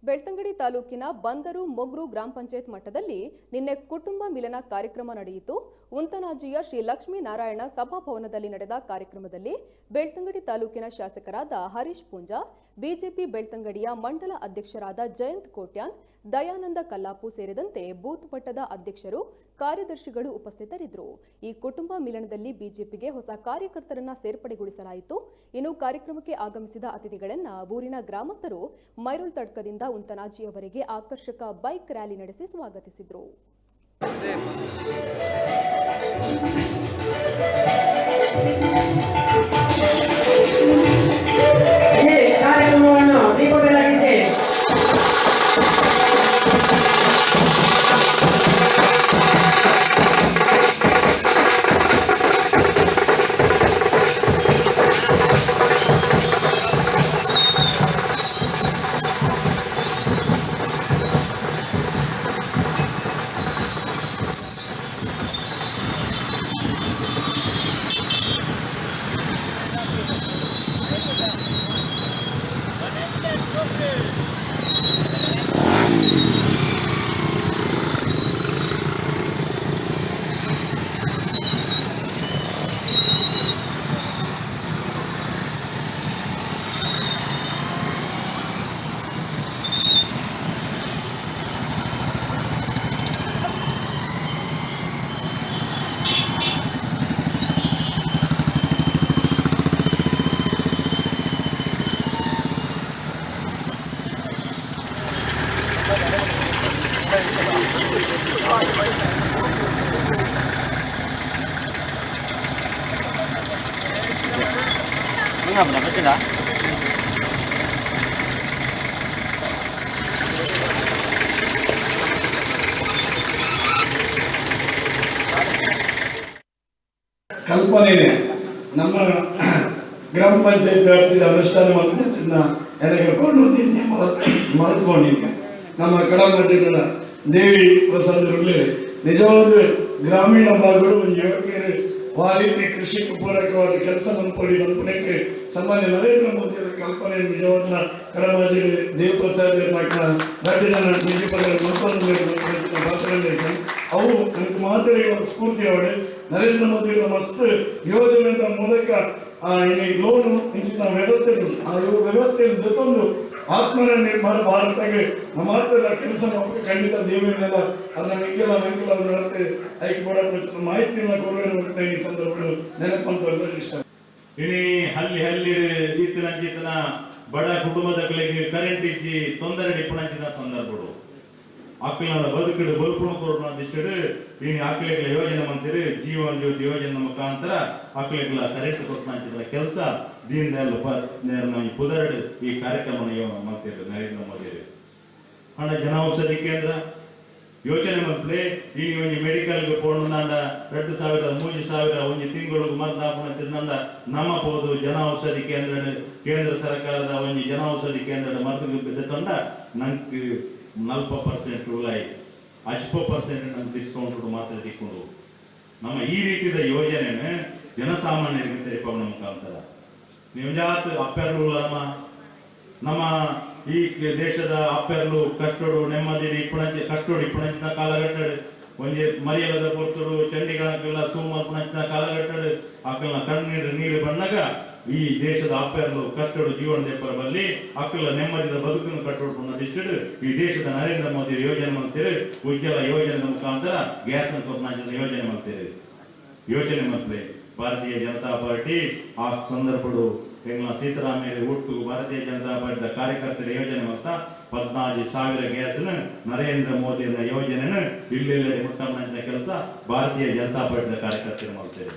ಬೆಳ್ತಂಗಡಿ ತಾಲೂಕಿನ ಬಂದರು ಮೊಗ್ರು ಗ್ರಾಮ ಪಂಚಾಯತ್ ಮಟ್ಟದಲ್ಲಿ ನಿನ್ನೆ ಕುಟುಂಬ ಮಿಲನ ಕಾರ್ಯಕ್ರಮ ನಡೆಯಿತು. ಉಂತನಾಜಿಯ ಶ್ರೀ ಲಕ್ಷ್ಮೀನಾರಾಯಣ ಸಭಾಭವನದಲ್ಲಿ ನಡೆದ ಕಾರ್ಯಕ್ರಮದಲ್ಲಿ ಬೆಳ್ತಂಗಡಿ ತಾಲೂಕಿನ ಶಾಸಕರಾದ ಹರೀಶ್ ಪೂಂಜಾ, ಬಿಜೆಪಿ ಬೆಳ್ತಂಗಡಿಯ ಮಂಡಲ ಅಧ್ಯಕ್ಷರಾದ ಜಯಂತ್ ಕೋಟ್ಯಾನ್, ದಯಾನಂದ ಕಲ್ಲಾಪು ಸೇರಿದಂತೆ ಬೂತ್ ಮಟ್ಟದ ಅಧ್ಯಕ್ಷರು, ಕಾರ್ಯದರ್ಶಿಗಳು ಉಪಸ್ಥಿತರಿದ್ದರು. ಈ ಕುಟುಂಬ ಮಿಲನದಲ್ಲಿ ಬಿಜೆಪಿಗೆ ಹೊಸ ಕಾರ್ಯಕರ್ತರನ್ನ ಸೇರ್ಪಡೆಗೊಳಿಸಲಾಯಿತು. ಇನ್ನು ಕಾರ್ಯಕ್ರಮಕ್ಕೆ ಆಗಮಿಸಿದ ಅತಿಥಿಗಳನ್ನ ಊರಿನ ಗ್ರಾಮಸ್ಥರು ಮೈರುಲ್ ತಡ್ಕದಿಂದ ಉಂತನಾಜಿಯವರೆಗೆ ಆಕರ್ಷಕ ಬೈಕ್ ರ್ಯಾಲಿ ನಡೆಸಿ ಸ್ವಾಗತಿಸಿದರು. ಈ ಕಾರ್ಯಕ್ರಮವನ್ನು ದೀಪಬೆಳಗಿಸಿ ಕಲ್ಪನೆನೆ ನಮ್ಮ ಗ್ರಾಮ ಪಂಚಾಯತ್ ವ್ಯಾಪ್ತಿಯ ಅನುಷ್ಠಾನ ಮಾಡ್ತಿದ್ದ ನನಗೆ ಮರೆತುಕೊಂಡಿದ್ದೆ. ನಮ್ಮ ಕಡಮಧ್ಯದ ದೇವಿ ಪ್ರಸಾದರಲ್ಲಿ ನಿಜವಾದ ಗ್ರಾಮೀಣ ಭಾಗಗಳು ಒಂದು ಯುವಕರು ಆ ರೀತಿ ಕೃಷಿಗೆ ಪೂರಕವಾದ ಕೆಲಸ ಮನ್ಪೊಳಿ ಮನ್ಪುನಕ್ಕೆ ಸನ್ಮಾನ್ಯ ನರೇಂದ್ರ ಮೋದಿಯವರ ಕಲ್ಪನೆ ನಿಜವಾದ ಕಡಮಾಜಿ ದೇವಪ್ರಸಾದ್ ರಡ್ಡು ಜನ ನಿಜ ಮಲ್ಪೊಂದು ಅವು ನನಗೆ ಮಾತೆರೆಗ್ ಒಂದು ಸ್ಫೂರ್ತಿ ಅವಡೆ. ನರೇಂದ್ರ ಮೋದಿ ಮಸ್ತ್ ಯೋಜನೆದ ಮೂಲಕ ಈ ಲೋನ್ ಇಂಚಿನ ವ್ಯವಸ್ಥೆ, ಆ ವ್ಯವಸ್ಥೆ ಜೊತೊಂದು ಆತ್ಮನಿರ್ಭರ ಭಾರತಕ್ಕೆ ನಮ್ಮ ಕೆಲಸ ಮಾಡ್ಬೇಕು. ಖಂಡಿತ ದೇವರನ್ನೆಲ್ಲ ಅದನ್ನ ನಿಕ್ಕೆಲ್ಲ ನಂಕೆಲ್ಲ ನಡತೆ ಐಕ್ ಬೋಡ ಮಾಹಿತಿಯನ್ನು ಕೊಡುವ ಈ ಸಂದರ್ಭಗಳು ನೆನಪಂತ ಇಷ್ಟ. ಇನಿ ಹಲ್ಲಿ ಹಲ್ಲಿ ಇತ್ತಿನಂಚಿತನ ಬಡ ಕುಟುಂಬದಕಲೆಗ್ ಕರೆಂಟ್ ಇಜ್ಜಿ, ತೊಂದರೆ ಇಪ್ಪುನಂಚಿನ ಸಂದರ್ಭಡು ಅಕ್ಲೆನ ಬದುಕುಡು ಬೊಲ್ಪುನು ಕೊರ್ಪುನ ದಿಷ್ಟಡ್ ಇನಿ ಅಕ್ಲೆಗ್ಲ ಯೋಜನೆ ಮಂತಿರು. ಜೀವನ ಜ್ಯೋತಿ ಯೋಜನೆ ಮುಖಾಂತರ ಅಕ್ಲೆಗ್ಲ ಕರೆಂಟ್ ಕೊರ್ಪುನಂಚಿನ ಕೆಲಸ ದೀನ್ ದಯಾಳ್ ಉಪಾಧ್ಯಾಯನ ಪುದರ್ಡ್ ಈ ಕಾರ್ಯಕ್ರಮ ಮಂತಿರು ನರೇಂದ್ರ ಮೋದಿ. ಅಂಡ ಜನೌಷಧಿ ಕೇಂದ್ರ ಯೋಚನೆ ಮಲ್ಪಲೆ. ಈ ಒಂಜಿ ಮೆಡಿಕಲ್ ಪೋಂಡ 2000 3000 ಒಂಜಿ ತಿಂಗಳು ಮದ್ದು ಆಪುನ ತಿನ್ನಂಡ ನಮ್ಮ ಪೋದು ಜನೌಷಧಿ ಕೇಂದ್ರ, ಕೇಂದ್ರ ಸರ್ಕಾರದ ಒಂಜಿ ಜನೌಷಧಿ ಕೇಂದ್ರ ಮದ್ದು ದೆತ್ತೊಂಡ ನಂಕ್ 40% ಉಲಾಯಿ 50% ನಂಗೆ ಡಿಸ್ಕೌಂಟ್ ಮಾತ್ರ ತಿಕ್ಕೊಂಡು. ನಮ್ಮ ಈ ರೀತಿಯ ಯೋಜನೆನ ಜನಸಾಮಾನ್ಯರಿಗೆ ತೆರಿಪವನ ಮುಖಾಂತರ ನೀವು ಜಾತ್ ಅಪ್ಪೆರ್ಲು ನಮ್ಮ ನಮ್ಮ ಈ ದೇಶದ ಅಪ್ಪೆರ್ಲು ಕಟ್ಟೋಡು ನೆಮ್ಮದಿ ಇಪ್ಪುಣಂಚಿ ಕಟ್ಟೋಡು ಇಪ್ಪುಣಂಚಿನ ಕಾಲಘಟ್ಟಡ್ ಒಂಜಿ ಮರಿಯಲದ ಪೊರ್ತುಡು ಚಂಡಿಗಣಕ್ಕೆಲ್ಲ ಸೂಮಲ್ಪುಣಂಚಿನ ಕಾಲಘಟ್ಟಡ್ ಅಕಲ್ನ ಕಣ್ಣೀರು ನೀರು ಬಣ್ಣಗ ಈ ದೇಶದ ಅಪ್ಪೆರ್ಲು ಕಟ್ಟೋಡು ಜೀವನ ದೆಪ್ಪರ ಬಲ್ಲಿ ಅಕ್ಕಲ ನೆಮ್ಮದಿದ ಬದುಕನ್ನು ಕಟ್ಟೋಡು ದಿಟ್ಟಿಡು ಈ ದೇಶದ ನರೇಂದ್ರ ಮೋದಿ ಯೋಜನೆ ಮಾಡ್ತೀರಿ. ಉಜ್ವಲ ಯೋಜನೆ ಮುಖಾಂತರ ಗ್ಯಾಸ್ ಕೊರ್ಪುನಂಚಿನ ಯೋಜನೆ ಮಾಡ್ತೀರಿ. ಯೋಚನೆ ಮಲ್ಪಲೆ. ಭಾರತೀಯ ಜನತಾ ಪಾರ್ಟಿ ಆ ಸಂದರ್ಭಡು ಎಂಗ್ಲ ಸೀತಾರಾಮಯ್ಯ ಒಟ್ಟು ಭಾರತೀಯ ಜನತಾ ಪಾರ್ಟಿದ ಕಾರ್ಯಕರ್ತರ ಯೋಜನೆ ಮಲ್ತ 14,000 ಗ್ಯಾಸ್ನ ನರೇಂದ್ರ ಮೋದಿಯ ಯೋಜನೆನ ಇಲ್ಲೆಲ್ಲೆಡೆ ಮುಟ್ಟಮಂಚಿನ ಕೆಲಸ ಭಾರತೀಯ ಜನತಾ ಪಾರ್ಟಿದ ಕಾರ್ಯಕರ್ತರು ಮಾಡ್ತೇವೆ.